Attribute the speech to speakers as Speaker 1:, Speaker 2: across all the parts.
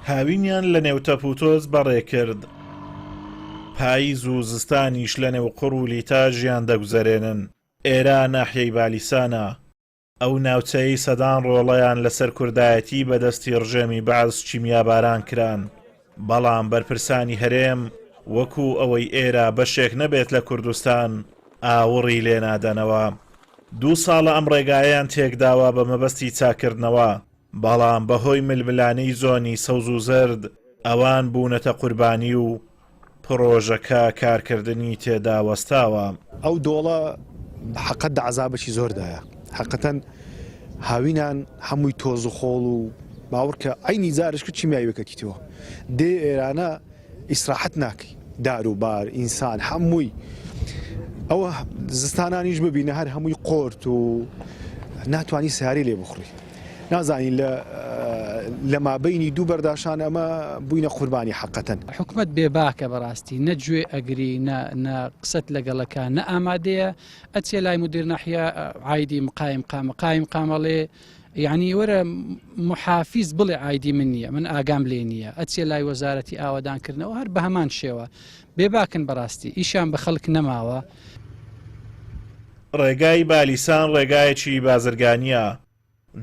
Speaker 1: هاوینیان لە نێو تەپ و تۆز بەڕێ کرد، پاییز و زستانیش لە نێو قوڕ و لیتا ژیان دەگوزەرێنن. ئێرە ناحیەی بالیسانە، ئەو ناوچەیەی سەدان ڕۆڵەیان لەسەر کوردایەتی بە دەستی ڕژێمی بەعس کیمیاباران کران، بەڵام بەرپرسانی هەرێم وەکو ئەوەی ئێرە بەشێک نەبێت لە کوردستان ئاوڕی لێنادەنەوە. دوو ساڵە ئەم ڕێگایەیان تێکداوە بە مەبەستی چاککردنەوە، بەڵام بەهۆی ململانێی زۆنی سەوز و زەرد ئەوان بوونەتە قوربانی و پڕۆژەکە کارکردنی تێدا وەستاوە.
Speaker 2: ئەو دۆڵە حەقەت دە عەزابەکی زۆر دایە حەقەتەن هاوینان هەمووی تۆز و خۆڵ و باوەڕکە عەینی جارش کرد کیمیاویەکە تیتەوە دێ ئێرانە ئیسراحەت ناکەی دار و بار ئینسان هەمووی ئەوە زستانانیش ببینە هەر هەمووی قۆرت و ناتوانانی ساری لێ بخڕی نازانی لە لە مابینی دوو بەرداشان ئەمە بووینە قوربانی حقەتەن.
Speaker 3: حکومەت بێباکە بەڕاستی نە گوێ ئەگری نە نە قسەت لەگەڵەکە نە ئامادەیە ئەچێ لای مدیر نەحیە عیدی قایم قامە قایم قامەڵێ یعنی وەرە محافیز بڵێ ئایدی من نییە من ئاگام لێ نییە ئەچێ لای وەزارەتی ئاوەدانکردنەوە هەر بە هەمان شێوە بێباکن بەڕاستی ئیشیان بە خەڵک نەماوە.
Speaker 1: ڕێگای بالیسان ڕێگایەکی بازرگانییە،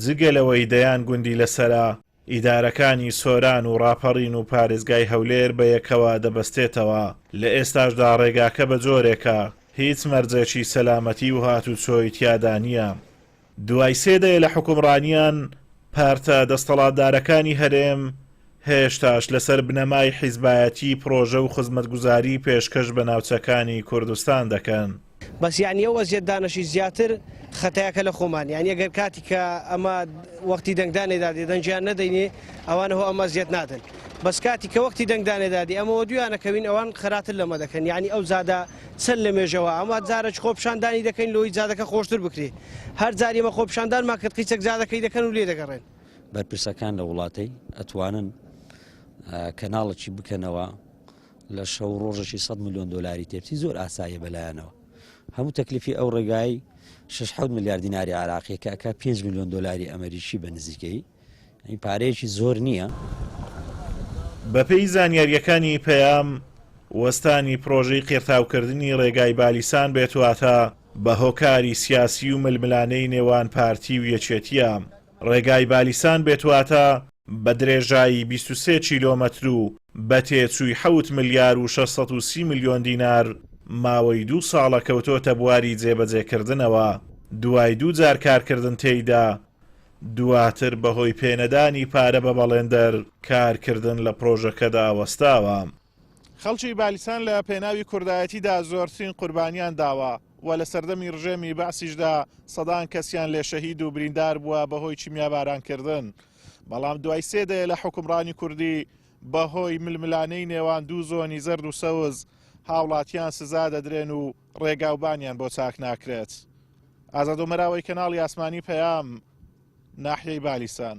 Speaker 1: جگە لەوەی دەیان گوندی لەسەرە، ئیدارەکانی سۆران و ڕاپەڕین و پارێزگای هەولێر بە یەکەوە دەبەستێتەوە، لە ئێستاشدا ڕێگاکە بە جۆرێکە هیچ مەرجێکی سەلامەتی و هاتوچۆی تیادا نییە. دوای سێ دەیە لە حوکمڕانیان، پارتە دەستەڵاتدارەکانی هەرێم هێشتاش لەسەر بنەمای حیزبایەتی پڕۆژە و خزمەتگوزاری پێشکەش بە ناوچەکانی کوردستان دەکەن.
Speaker 4: بەس یانی ئەو ئەزیەت دانەشی زیاتر خەتایەکە لە خۆمان یانی ئەگەر کاتی کە ئەمە وەختی دەنگدانێ دادێ دەنگیان نەدەینێ ئەوانە هۆ ئەمە ئەزیەت نادەن بەس کاتی کە وەختی دەنگدانێ دادی ئەمەوە دویانەکەوین ئەوان خەراتر لەمە دەکەن یانی ئەو زادە چەند لە مێژەوە ئەمە جارەک خۆپیشاندانی دەکەین لۆی جادەکە خۆشتر بکرێ هەر جاری ئەمە خۆپیشاندانمان کرد قیچەک جادەکەی دەکەن و لێ دەگەڕێن.
Speaker 5: بەرپرسەکان لە وڵاتەی ئەتوانن کەناڵێکی بکەنەوە لە شەو ڕۆژێکی 100 میلیۆن دلاری تێپسی زۆر ئاساییە بەلایەنەوە هەموو تەکلیفی ئەو ڕێگای 6 میلیارد دیناری عراقی کە ئەک 5 میلیۆن دلاری ئەمریکی بە نزیکەی ئەی پارەیەکی زۆر نییە.
Speaker 1: بەپێی زانیارییەکانی پەیام، وەستانی پڕۆژەی قیڕتاوکردنی ڕێگای بالیسان بێتواتە بە هۆکاری سیاسی و ململانێی نێوان پارتی و یەکێتییە. ڕێگای بالیسان بێتواتە بە درێژایی 23 کیلۆمەتر و بە تێچووی حەوت ملیار و 630 ملیۆن دینار ماوەی دوو ساڵە کەوتۆتە بواری جێبەجێکردنەوە، دوای دوو جار کارکردن تێیدا دواتر بەهۆی پێنەدانی پارە بە بەڵێندەر، کارکردن لە پڕۆژەکەدا وەستاوە. خەڵکی بالیسان لە پێناوی کوردایەتیدا زۆرترین قوربانیان داوە و لە سەردەمی ڕژێمی بەعسیشدا سەدان کەسیان لێ شەهید و بریندار بووە بەهۆی کیمیابارانکردن، بەڵام دوای سێ دەیە لە حوکمڕانی کوردی بەهۆی ململانێی نێوان دوو زۆنی زەرد و سەوز هاوڵاتیان سزا دەدرێن و ڕێگاوبانیان بۆ چاک ناکرێت. ئازاد ئۆمەراوەی کەناڵی ئاسمانی پەیام، ناحیەی بالیسان.